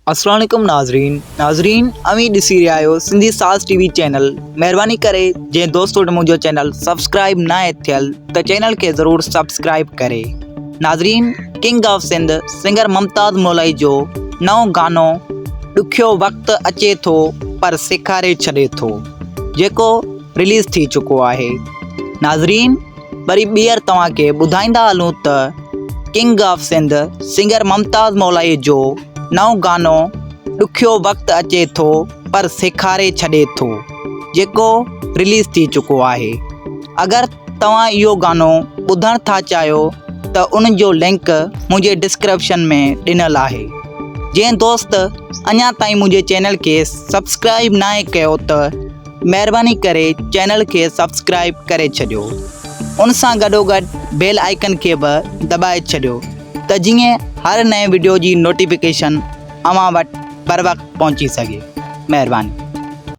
السلام عليڪم ناظرين ناظرين اوهين ڏسي رهيا آهيو سنڌي ساز ٽي وي چينل مهرباني ڪري جنهن دوست وٽ منهنجو چينل سبسڪرائب ناهي ٿيل ته چينل کي ضرور سبسڪرائب ڪري ناظرين king of Sindh singer Mumtaz Molai جو نئون گانو ڏکيو وقت اچي ٿو پر سيکاري ڇڏي ٿو جيڪو رليز ٿي چڪو آهي ناظرين وري ٻيهر توهان کي ٻڌائيندا هلون ته king of Sindh singer Mumtaz Molai جو نئون گانو ڏکيو وقت اچي ٿو پر سيکاري ڇڏي ٿو جيڪو رليز ٿي چڪو آهي اگر توهان اهو گانو ٻڌڻ ٿا چاهيو ته ان جو لنڪ منهنجي ڊسڪرپشن ۾ ڏنل آهي جنهن دوست اڃا تائين منهنجي چينل کي سبسڪرائب ناهي ڪيو ته مهرباني ڪري چينل کي سبسڪرائب ڪري ڇڏيو ان سان گڏوگڏ بيل آئيڪن کي به دٻائي ڇڏيو ته جيئن هر نئين وڊيو جي نوٽيفڪيشن اوهان وٽ بروقت پهچي سگهي مهرباني.